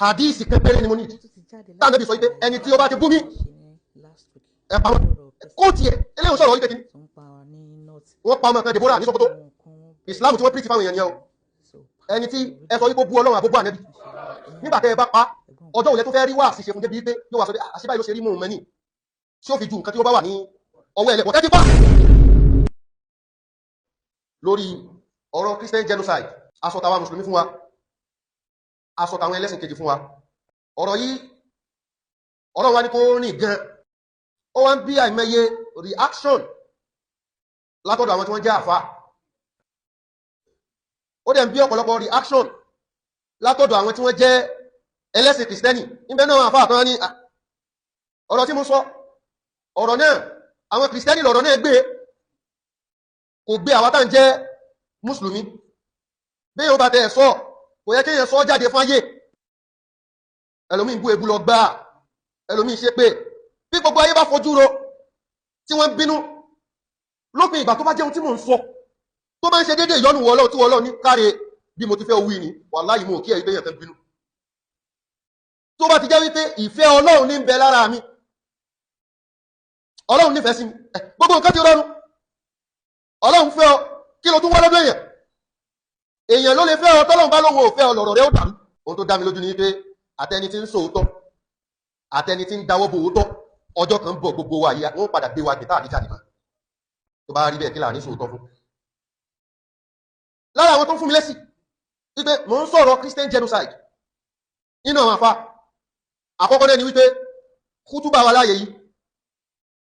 Hadith pépéré ni mo ní tánàbí sọ wípé ẹni tí ó bá ti bú mi, ẹ pa wọn. Kóòtù ẹ eléyìí sọ̀rọ̀ wípé kí wọ́n pa ọmọ kan, Deborah ní Sokoto. Islam tí wọ́n preach fáwọn èèyàn ni ẹ o. Ẹni tí ẹ sọ wípé ó bú Ọlọ́run àbóbú ànẹ́bí, nígbà tẹ́ ẹ bá pa, ọjọ́ òun lẹ tó fẹ́ rí wá àṣìṣe fún débi wípé yóò wá sọ pé àṣìbáyé ló ṣe rí mú un mẹ́ni tí ó fi ju nǹkan tí ó bá wà ní ọwọ́ ẹlẹ́pọ̀ tẹ́tí pa. Lórí ọ̀rọ̀ Christian genocide, aṣọ tàwa mùsùlùmí fún wa, aṣọ tàwọn ẹlẹ́sìn kejì fún wa, ọ̀rọ̀ yìí, ọ̀rọ̀ wa ní kó rìn gan. Ó wá ń bí àìmọye reaction látọ̀dọ̀ àwọn tí wọ́n jẹ́ àfa. Ó dẹ̀ ń bí ọ̀pọ̀lọpọ̀ reaction látọ̀dọ̀ àwọn tí wọ́n jẹ́ ẹlẹ́sìn kìrìsìtẹ́nì níbẹ̀ náà. Àfa àtọ́ ní ọ̀rọ̀ tí mo sọ, ọ̀rọ̀ náà, àwọn kìrìsìtẹ́nì lọ̀rọ̀ náà gbé, kò gbé àwa tá ń jẹ́ mùsùlùmí. Bí yóò bá tẹ̀ sọ, kò yẹ kéèyàn sọ jáde fún ayé. Ẹlòmíì bú ebú lọ gbáà, ẹlòmíì ṣe pé bí gbogbo ayé bá fojú ro tí wọ́n ń bínú, lópin ìgbà tó bá jẹun tí mò ń sọ tó bá ń ṣe déédéé ìyọnu wọlọ́ tí wọlọ́ ní káre bí mo ti fẹ́ wí ni, wàláhì, mo kí ẹ̀ pé yẹn fẹ́ bínú. Tó bá ti jẹ́ wípé ìfẹ́ Ọlọ́run ní ń bẹ lára mi, Ọlọ́run nífẹ̀ẹ́ sí mi, gbogbo nǹkan ti rọrùn. Ọlọ́run fẹ́ ọ, kí ló tún wá lọ́dọ̀ èèyàn? Èèyàn ló lè fẹ́ ọ. Tọ́lọ́run bá lóun ò fẹ́ ọ, lọ̀rọ̀ rẹ ó dàrú. Ohun tó dá mi lójú ni pé àtẹni tí ń sòótọ́, àtẹni tí ń dáwọ́ bò òótọ́, ọjọ́ kan bọ̀, gbogbo wa yìí, wọ́n padà gbé wa gbé táà ní jáde mọ́. Tó bá rí bẹ́ẹ̀, kí là ní sòótọ́ fún? Lára àwọn tó ń fún mi lésì wípé mò ń sọ̀rọ̀ Christian genocide nínú àwọn àfa àkọ́kọ́ náà ni wípé kútúbà wa láàyè yìí,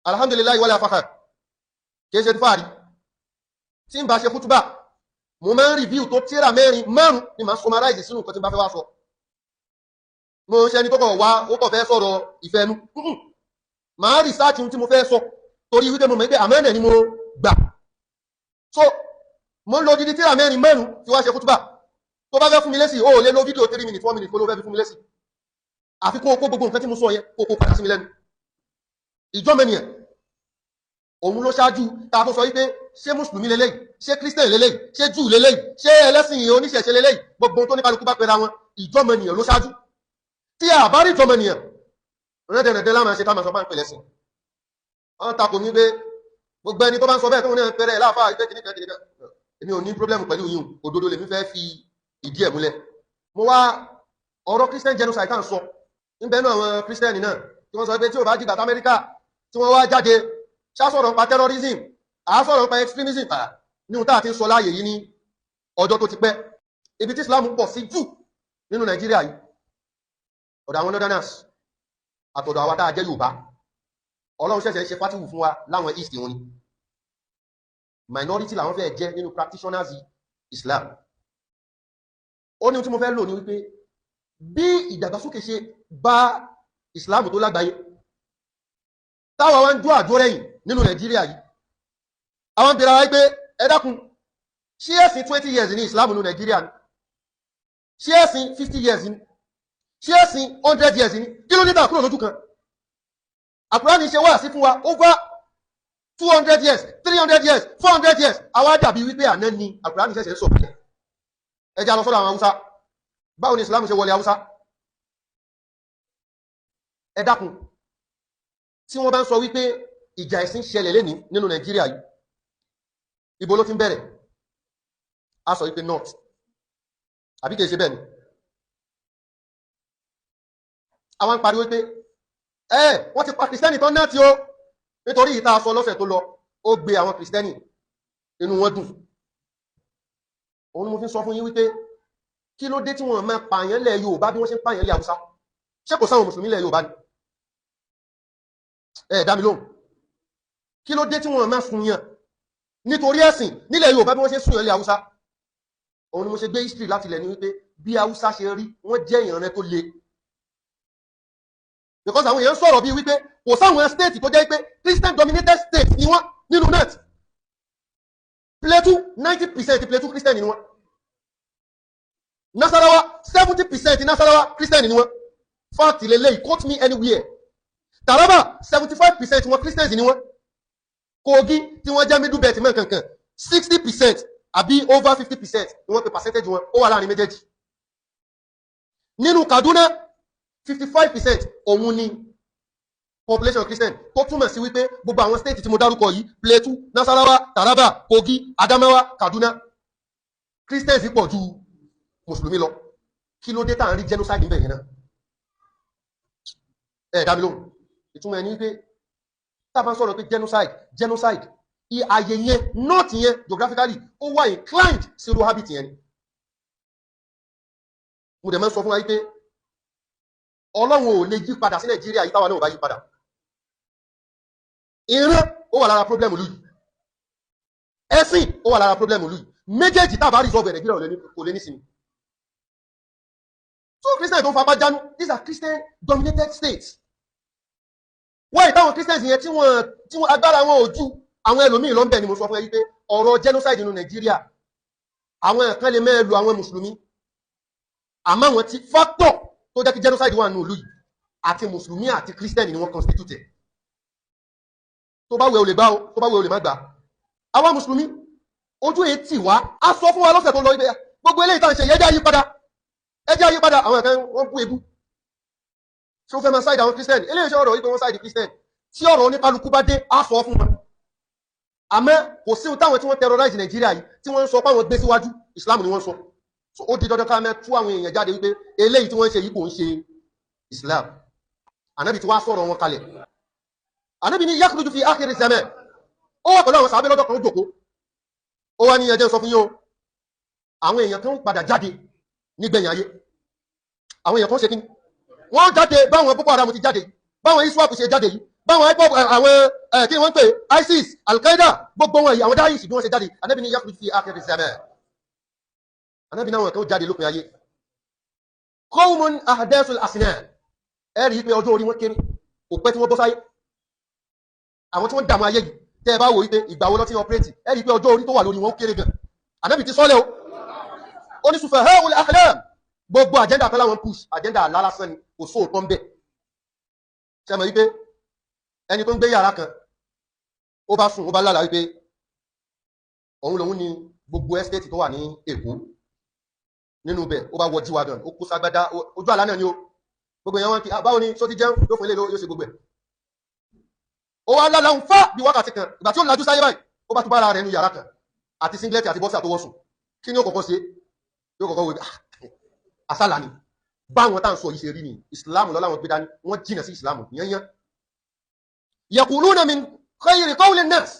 alhamdulillahi wala fakhar, kìí ṣe fàárí. Tí n bá ṣe kútúbà, mo máa ń review tó tíra mẹ́rin, márùn ni màá summarize sínú nǹkan tí n bá fẹ́ wá sọ. Mo ṣe ẹni tó kọ̀ wá, ó kọ̀ fẹ́ sọ̀rọ̀ ìfẹ́ nu. Màá research ohun tí mo fẹ́ sọ, torí wípé mo mọ̀ pé àmánà ni mo gbà. So mo ń lo odidi tíra mẹ́rin, márùn tí wá ṣe kútúbà. Tó bá fẹ́ fún mi lésì, ó lè lo fídíò 3 minutes, 1 minute kó ló fẹ́ fi fún mi lésì. Àfi kó kó gbogbo nǹkan tí mo sọ yẹn, kó kó padà sí mi lẹ́nu. Ìjọ́mọ ènìyàn òun ló ṣáájú tá a tó sọ wípé ṣé mùsùlùmí lélẹ́yìí, ṣé kírísítẹ̀nì lélẹ́yìí, ṣé júù lélẹ́yìí, ṣé ẹlẹ́sìn oníṣẹ̀ṣe lélẹ́yìí. Gbogbo ohun tó ní kálukú bá pera wọn, ìjọ́mọ ènìyàn ló ṣáájú. Tí a bá rí ìjọ́mọ ènìyàn rẹ́dẹ̀rẹ̀dẹ̀ láwọn ṣe, táwọn sọ bá ń pè lẹ́sìn. Wọ́n takò ní pé gbogbo ẹni tó bá ń sọ bẹ́ẹ̀, tó ní pẹ̀rẹ̀ láàfáà ìpé kìnnìkan kìnnìkan. Èmi ò ní problem pẹ̀lú yín. Òdodo lèmi fẹ́ fi ìdí ẹ̀ múlẹ̀. Mo wá ọ̀rọ̀ Christian genocide tá à ń sọ níbẹ̀ náà, àwọn Christian náà tí wọ́n sọ pé tí ò bá dìgbà tí Amẹ́ríkà tí wọ́n wá jáde ṣá sọ̀rọ̀ nípa terrorism, à sọ̀rọ̀ nípa extremism ní ohun tá a ti ń sọ láàyè yìí ní ọjọ́ tó ti pẹ́. Ibi tí Islam pọ̀ sí jù nínú Nàìjíríà yìí, ọ̀dọ̀ àwọn northerners àtọ̀dọ̀ àwa tá a jẹ́ Yorùbá. Ọlọ́run ṣẹ̀ṣẹ̀ ṣe fatiwu fún wa láwọn east wọn ni. Minority làwọn fẹ́ jẹ́ nínú practitioners Islam. Ó ní ohun tí mo fẹ́ lò ní wípé bí ìdàgbàsókè ṣe bá Islam tó lágbàáyé, táwa wá ń jó àjò rẹ̀yìn nínú Nàìjíríà yìí, àwọn bèèrè wáyé pé ẹ dákun, ṣé ẹ̀sìn 20 years ní Islam nínú Nàìjíríà ni? Ṣé ẹ̀sìn 50 years ni? Ṣé ẹ̀sìn 100 years ni? Kí ló ní tà kúrò lójú kan? Àkùránì ṣe wá sí fún wa over 200 years, 300 years, 400 years. Àwa dàbí wípé àná ni Àkùránì ṣẹ̀ṣẹ̀ ń sọ. Ẹ já lọ sọ́dọ̀ àwọn Haúsá. Báwo ni Islam ṣe wọlé Haúsá? Ẹ dákun, tí wọ́n bá ń sọ wípé ìjà ẹ̀sìn ṣẹlẹ̀ lẹ́ni nínú Nàìjíríà yìí, ibo ló ti ń bẹ̀rẹ̀? A sọ wípé north, àbí kìí ṣe bẹ́ẹ̀ ni? Àwọn ń pariwo pé ẹ wọ́n ti pa kìrìsìtẹ́nì tán náà tí ó nítorí ìta sọ lọ́sẹ̀ tó lọ, ó gbé àwọn kìrìsìtẹ́nì, inú wọn dùn. Òun ni mo fi ń sọ fún yín wípé kí ló dé tí wọ́n máa pààyàn lẹ̀ Yorùbá bí wọ́n ṣe ń pààyàn lẹ̀ Haúsá? Ṣé kò sáwọn mùsùlùmí lẹ̀ Yorùbá ni? Ẹ dá mi lóhùn. Kí ló dé tí wọ́n máa sun yàn nítorí ẹ̀sìn nílẹ̀ Yorùbá bí wọ́n ṣe ń sun yàn lẹ̀ Haúsá? Òun ni mo ṣe gbé history láti ilẹ̀ ní wípé bí Haúsá ṣe rí, wọ́n jẹ́ ìran tó le, because àwọn èèyàn sọ̀rọ̀ bíi wípé kò sáwọn state tó jẹ́ pé Christian dominated state ni wọ́n nínú north. Plateau, 90% Plateau, Christian ni wọ́n. Nasarawa, 70% Nasarawa, Christian ni wọ́n. Fact lélẹ́yìí, quote me anywhere. Taraba, 75% wọn, Christians ni wọ́n. Kogi tí wọ́n jẹ́ middle belt mọ́ kankan, 60% àbí over 50% ni wọ́n pe percentage wọn, ó wà láàrin méjèèjì. Nínú Kaduna, 55% òun ni population Christian, tó túmọ̀ sí wípé gbogbo àwọn state tí mo dárúkọ yìí, Plateau, Nasarawa, Taraba, Kogi, Adamawa, Kaduna, Christians pọ̀ ju mùsùlùmí lọ. Kí ló dé tá à ń rí genocide níbẹ̀ yẹn náà? Ẹ dá mi lóhùn. Ìtumọ̀ ẹni wípé tá a bá ń sọ̀rọ̀ pé genocide, genocide, ààyè yẹn, north yẹn, geographically ó wà inclined sí irú habit yẹn ni. Mo dẹ̀ máa ń sọ fún wa wípé Ọlọ́run ò lè yí padà sí Nàìjíríà yìí táwa náà ò bá yí padà. Ìran ó wà lára problem ìlú yìí, ẹ̀sìn ó wà lára problem ìlú yìí. Méjèèjì tá a bá resolve, Nàìjíríà kò lè nísinmi. So Christian tó ń fapá jánu, these are Christian dominated states. Wọ́n ìtàwọn Christians yẹn tí wọ́n agbára wọn ò ju àwọn ẹlòmíì lọ ń bẹ̀ ni mo sọ fún ẹ wípé ọ̀rọ̀ genocide nínú Nàìjíríà, àwọn kan lè mẹ́ẹ̀lú àwọn mùsùlùmí, àmọ́ àwọn tí factor tó jẹ́ kí genocide wà nínú ìlú yìí, àti mùsùlùmí àti Christian ni wọ́n constitute. Tó bá wẹ̀ o lè gbá o, tó bá wẹ̀ o lè má gbà. Àwọn mùsùlùmí, ojú èyí tì wá. A sọ fún wa lọ́sẹ̀ tó lọ ibẹ̀, gbogbo eléyìí tá à ń ṣe, ẹjẹ́ ayípadà, ẹjẹ́ ayípadà. Àwọn kan wọ́n bú ebú, ṣé ó fẹ́ máa side àwọn Christian? Eléyìí ṣe ọ̀rọ̀ wípé wọ́n side Christian. Tí ọ̀rọ̀ oníkálukú bá dé, á sọ fún wọn. Àmọ́ kò sí ohun táwọn tí wọ́n terrorize Nàìjíríà yìí tí wọ́n ń sọ páwọn gbé síwájú, Islam ni wọ́n sọ. So ó di dandan ká mẹ́ tú àwọn èèyàn jáde wípé eléyìí tí wọ́n ń ṣe yìí kò ń ṣe Islam. Ànábì tí wàá sọ̀rọ̀ wọn kalẹ̀. Ànábì ní yakhruju fi akhiri zaman. Ó wà pẹ̀lú àwọn sàábé lọ́jọ́ kan, ó jòkó, ó wá ní, ẹjẹ́ sọ fún yín o, àwọn èèyàn kan ń padà jáde nígbẹ̀yìn ayé. Àwọn èèyàn kan ṣe kí ni? Wọ́n jáde. Báwọn Boko Haram ti jáde, báwọn ISWAP ṣe jáde yìí, báwọn IPOB, àwọn kí ni wọ́n ń pè, ISIS, Al-Qaeda, gbogbo wọn yìí, àwọn Daesh, bí wọ́n ṣe jáde. Ànábì ní yakhruju fi akhiri zaman. Ànábì náà, wọn kan jáde lópin ayé, qawmun ahdathul asnan. Ẹ rí i pé ọjọ́ orí wọn kéré, kò pẹ́ tí wọ́n bọ́ sáyé. Àwọn tí wọ́n dààmú ayé yìí, tẹ́ ẹ bá wò wípé ìgbà wo ló ti operate, ẹ rí i pé ọjọ́ orí tó wà lórí wọn ó kéré gan. Ànábì ti sọ́lẹ̀ o. Ó ní sufaha'ul ahlam. Gbogbo agenda kan láwọn push, agenda àlá lásán ni, kò sóòótọ́ ń bẹ̀. Ṣe mọ̀ wípé ẹni tó ń gbé yàrá kan, ó bá sùn, ó bá lálàá wípé òun lòun ní gbogbo estate tó wà ní Èkó. Nínú bẹ̀, ó bá wọ G-Wagon, ó kó ságbádá. Ojú àlá náà ni ó gbogbo èèyàn wọn kí, báwo ni sọ ti jẹun, yóò fún ilé, yóò ṣe gbogbo ẹ̀. Ó wá lálàá ń fá bí wákàtí kan. Ìgbà tí ó lajú sáyé báyìí, ó bá tún bára rẹ̀ nínú yàrá kan àti singlet àti boxer tó wọ̀ sùn. Kí ni ó kọ́kọ́ ṣe? Yóò kọ́kọ́ wò, àsálà ni. Báwọn tá à ń sọ yìí ṣe rí ni. Ìsìláàmù lọ́la wọn gbé dání, wọ́n jìnà sí ìsìláàmù yányán. Yaquluna min khayri qawli an-nas.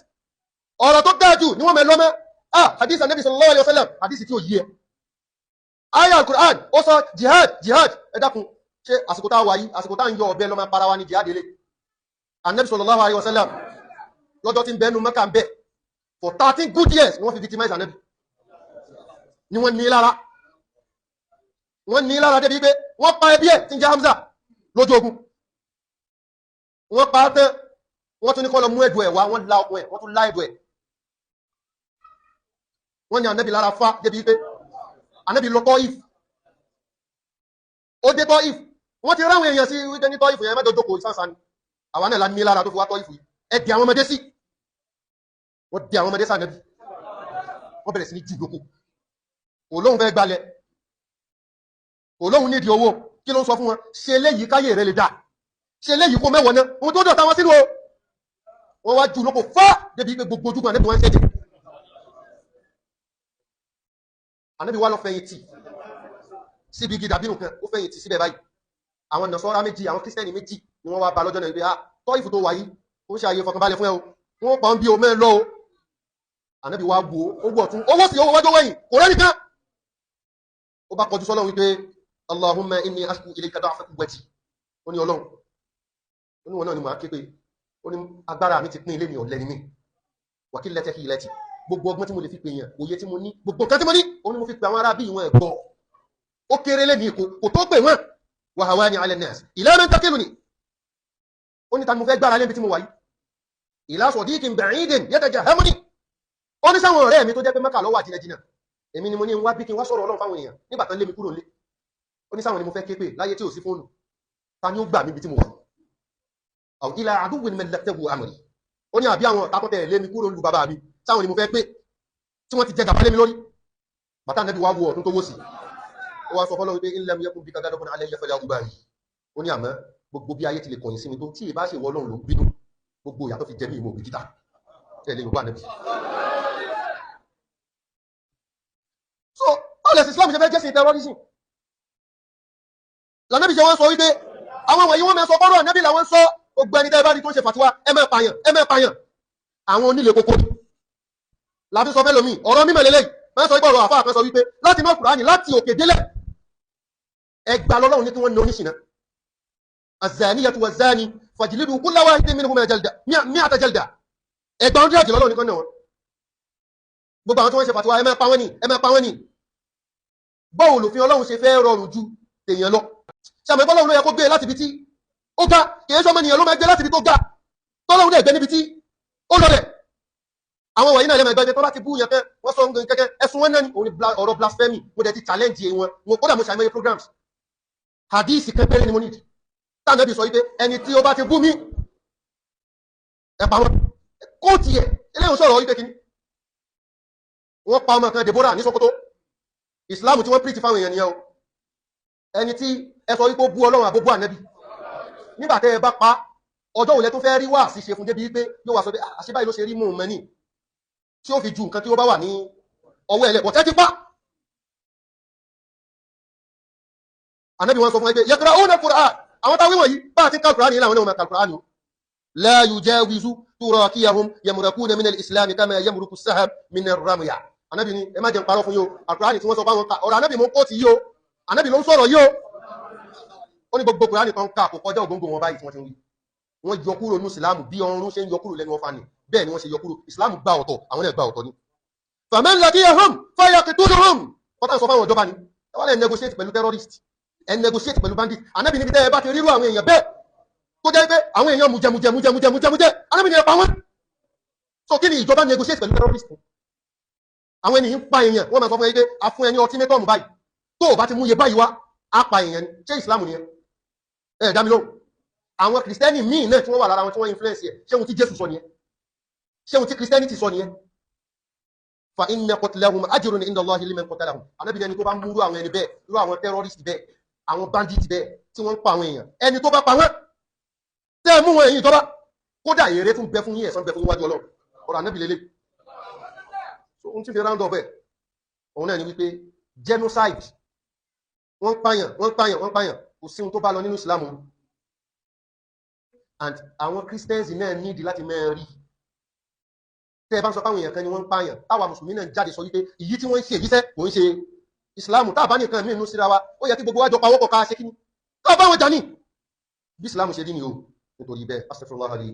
Ọ̀rọ̀ tó dáa jù ni wọ́n mẹ́ lọ́mọ́. Ah, hadith anabi sallallahu alayhi wa sallam, hadith tí ó yí ẹ, aya al-Qur'an, ó sọ jihad, jihad. Ẹ dákun, ṣé àsìkò tá a wà yìí, àsìkò tá a ń yọ ọ̀bẹ lọ́mọ para wa ní jihad ilé? Anabi sallallahu alayhi wa sallam, lọ́jọ́ tí ń bẹ́nu Mẹ́kà ń bẹ́ for 13 good years ni wọ́n fi victimize anabi, ni wọ́n ní lára, wọ́n ní lára débi pé wọ́n pa ẹbí ẹ̀ tí ń jẹ́ Hamza lójú ogun. Wọ́n pa á tán, wọ́n tún ní kó lọ mú ẹ̀dùn ẹ̀ wá. Wọ́n la ọkùn ẹ̀, wọ́n tún lá ẹ̀dùn ẹ̀. Wọ́n ní anabi lára fá débi pé anabi lọ Tọ́ìf. Ó dé Tọ́ìf, wọ́n ti ráwọn èèyàn sí wípé ní Tọ́ìf yẹn, mẹ́jọ jókòó ìsáǹsá ni, àwa náà la ní lára tó fi wá Tọ́ìf yìí. Ẹ di àwọn ọmọdé sí. Wọ́n di àwọn ọmọdé sí anabi, wọ́n bẹ̀rẹ̀ sí ní jù lóko. Òlóhùn fẹ́ gbalẹ̀, òlóhùn nídìí owó. Kí ló ń sọ fún wọn? Ṣe léyìí káyé rẹ lè dà, ṣe léyìí kó mẹ́wọ̀n náà, ohun tó dọ̀tá wọn sínú o. Wọ́n wá jù lóko fá débi pé gbogbo ojúgbọ́n ànábì wọn ń ṣẹ̀jẹ̀. Ànábì wá lọ fẹ̀yìntì síbi igi dàbínù kan. Ó fẹ̀yìntì síbẹ̀ báyìí. Àwọn nàṣọ́ra méjì, àwọn kírísítẹ́nì méjì ni wọ́n wá bá lọ́jọ́ náà wípé, ah, Tọ́ìfù tó wà yìí, ó ń ṣe àyè fọkànbalẹ̀ fún ẹ o, wọ́n pa ń bí o mẹ́ lọ o. Ànábì wá wo owó ọ̀tún, owó sì, owó wájú, wẹ̀yìn, kò rẹ́ nìkan. Ó bá kọjú sọ́lọ́run wípé, Allahumma inni ashku ilayka da'fa quwwati. Ó ní Ọlọ́run, ó ní wọn náà ni màá ké pé. Ó ní agbára mi ti pín ilé mi, ọ̀lẹ ni mí. Wa qillati hilati. Gbogbo ọgbọ́n tí mo lè fi pè yàn, òye tí mo ní, gbogbo nǹkan tí mo ní, òun ni mo fi pè àwọn ará bí ìwọ̀n ẹ̀gbọ́, ó kéré lé ní kò kò tó pè wọ́n. Wa hawani ala nas ila man takiluni. Ó ní ta ni mo fẹ́ gbára lébi tí mo wà yìí? Ila sadiqin ba'idin yatajahamuni. Ó ní sáwọn ọ̀rẹ́ mi tó jẹ́ pé Mẹ́kà ló wà jìnnàjìnnà, èmi ni mo ní wá bí kí n wá sọ̀rọ̀ Ọlọ́run fáwọn èèyàn nígbà tán lé mi kúrò nílé. Ó ní sáwọn ni mo fẹ́ ké pè láyé tí ò sí fóònù? Ta ni ó gbà mí bí tí mo wà? Aw ila aduwwin mallaktahu amri. Ó ní àbí àwọn ọ̀tá tó tẹ̀ lé mi kúrò nílùú bàbá mi, sáwọn ni mo fẹ́ pé tí wọ́n ti jẹ gàba lé mi lórí? Bàtà nẹ́bí wá wo ọ̀tún tó wó sí, ó wá sọ fọ́lọ́ wípé in lam yakun bika ghadabun alayya fala ubali. Ó ní àmọ́ gbogbo bí ayé ti lè kọ̀yìn sí mi tó, tí ìbá ṣe wọ Ọlọ́run ló ń bínú, gbogbo ìyà tó fi jẹ mí, ìmọ̀ òbíkítà ẹ̀ lè yorùbá nẹ́bí. So báwo lẹ̀sìn Islam ṣe fẹ́ jẹ́sìn terrorism? Lànàbí ṣe wọ́n sọ wípé àwọn wọ̀nyí wọ́n mẹ́ sọ bọ́rọ̀ ànábì làwọn sọ. Gbogbo ẹni tẹ́ bá rí tó ń ṣe fàtiwá, ẹ máa pààyàn, ẹ máa pààyàn, àwọn onílé kókó ni. Láti sọ fẹ́ lómi ọ̀rọ̀ mímọ̀ lélẹ́yìí, máa sọ wípé ọ̀rọ̀ àfáà kan sọ wípé láti inú Kùránì láti òkè délẹ̀, ẹgbà lọ́lọ́run ní kí wọ́n ní oníṣìnà. Azaniyatu wazani fajlidu kulla wahidin minhuma jalda mi'ata jalda. Ẹgbà 100 lọ́lọ́run ní kan náà wọn. Gbogbo àwọn tí wọ́n ṣe fàtiwá, ẹ máa pa wọ́n ní, ẹ máa pa wọ́n ní. Báwo lòfin Ọlọ́run ṣe fẹ́ rọrùn ju tèèyàn lọ? Ṣàmì bọ́lọ́run ló yẹ kó gbé láti ibi tí ó ga, kìí ṣọmọ ènìyàn ló máa gbé láti ibi tó ga, tọ́lọ́run dẹ̀ gbé níbi tí ó lọlẹ̀. Àwọn wọ̀nyí náà lẹ́mọ̀ ẹgbẹ́ tó bá ti bú yẹn kẹ́ wọ́n sọ nǹkan kẹ́kẹ́ ẹ̀sùn wọn náà ni òun ni ọ̀rọ̀ blasphemy. Mo dẹ̀ ti challenge wọn, mo kódà mo ṣàìmọye programs. Hadith kan péré ni mo need táwọn ẹbí sọ wípé ẹni tí ó bá ti bú mi, ẹ pa wọn. Kóòtù ẹ̀ eléyìí sọ̀rọ̀ wípé kíní wọ́n pa ọmọ kan Deborah ní Sokoto. Islam tí wọ́n preach fáwọn èèyàn nìyẹn o. Ẹni tí ẹ sọ wípé ó bú Ọlọ́run àbó bú ànẹ́bí, nígbà tẹ́ ẹ bá pa, ọjọ́ òun lẹ tó fẹ́ rí wá sí ṣe fún débi wípé yóò wá sọ pé àṣebáyìí ló ṣe rí mú un mẹ́ni tí ó fi ju nǹkan tí ó bá wà ní ọwọ́ ẹ̀lẹ́ pọ̀ tẹ́ ti pa. Ànábì wọn sọ fún ẹgbẹ́ yaqra'una al-Qur'an, àwọn táwí wọ̀nyí bá ti ń ka Qur'an ní àwọn ọmọ Qur'an ni la yujawizu turaqiyahum yamruquna min al-islam kama yamruqu as-saham min ar-ramya. Ànábì ni ẹ má jẹ́ n parọ́ fún yín o, Al-Qur'an tí wọ́n sọ fáwọn ká ọ̀rọ̀ Ànábì mú kó ti yí o, Ànábì ló ń sọ̀rọ̀ yí o. Ó ní gbogbo Qur'an kan ká kò kọjá ògóngó wọn báyìí tí wọ́n ti ń wí. Wọ́n yọ kúrò ní ìsìlámù bí ọrún ṣe ń yọ kúrò lẹ́nu ọfà ni, bẹ́ẹ̀ ni wọ́n ṣe yọ kúrò. Ìsìlámù gba ọ̀tọ̀, àwọn náà gba ọ̀tọ̀ ni. Faman laqiyahum fayaqtuluhum. Kọ́tà ń sọ fáwọn ìjọba ni ẹ wá lẹ́ negotiate pẹ̀lú terrorist, ẹ negotiate pẹ̀lú bandit. Ànábì níbi tẹ́ ẹ bá ti rírú àwọn èèyàn bẹ́ẹ̀ tó jẹ́ pé àwọn èèyàn mujẹ mujẹ mujẹ mujẹ mujẹ mujẹ, Ànábì ni ẹ pa wọ́n. So kí ni ìjọba negotiate pẹ̀lú terrorist? Àwọn ènìyàn ń pa èèyàn, wọ́n máa sọ fún ẹ pé a fún ẹ ní ultimatum báyìí, tó o bá ti mú iye báyìí wá, á pa èèyàn ni. Ṣé ìsìlámù nìyẹn? Ẹ dá mi lóhùn. Àwọn kìrìsìtẹ́nì míì náà tí wọ́n wà lára wọn tí wọ́n influence ẹ̀, ṣé ohun tí Jésù sọ nìyẹn? Ṣé ohun tí kìrìsìtẹ́nì sọ nìyẹn? Fa inna qatlahum ajrun inda Allahi liman qatalahum. Ànábì ní ẹni tó bá múrú àwọn ẹni bẹ́ẹ̀, irú àwọn terrorist bẹ́ẹ̀, àwọn bandit bẹ́ẹ̀ tí wọ́n ń pa àwọn èèyàn, ẹni tó bá pa wọ́n, tẹ́ ẹ mú wọn, ẹ̀yin ìjọba, kódà èrè tún bẹ fún yín, ẹ̀san bẹ fún níwájú Ọlọ́run. Ọ̀rọ̀ Ànábì lélẹ̀. So ohun tí fi round up ẹ̀ òun náà ni wípé genocide, wọ́n ń pààyàn, wọ́n ń pààyàn, wọ́n ń pààyàn, kò sí ohun tó bá lọ nínú Ìsìlámù. And àwọn Christians náà nídìí láti máa rí tẹ́ ẹ bá ń sọ fáwọn èèyàn kan ni wọ́n ń pààyàn, táwa mùsùlùmí náà jáde sọ wípé ìyí tí wọ́n ń ṣe èyí sẹ́ kò ń ṣe Ìsìlámù. Tá a bá nìkan mí inú síra wa, ó yẹ kí gbogbo wa jọ pawọ́pọ̀ ká ṣe kíní ká bá wọn jà ní bí Ìsìlámù ṣe rí ni o. Nítorí bẹ́ẹ̀, astaghfirullah li.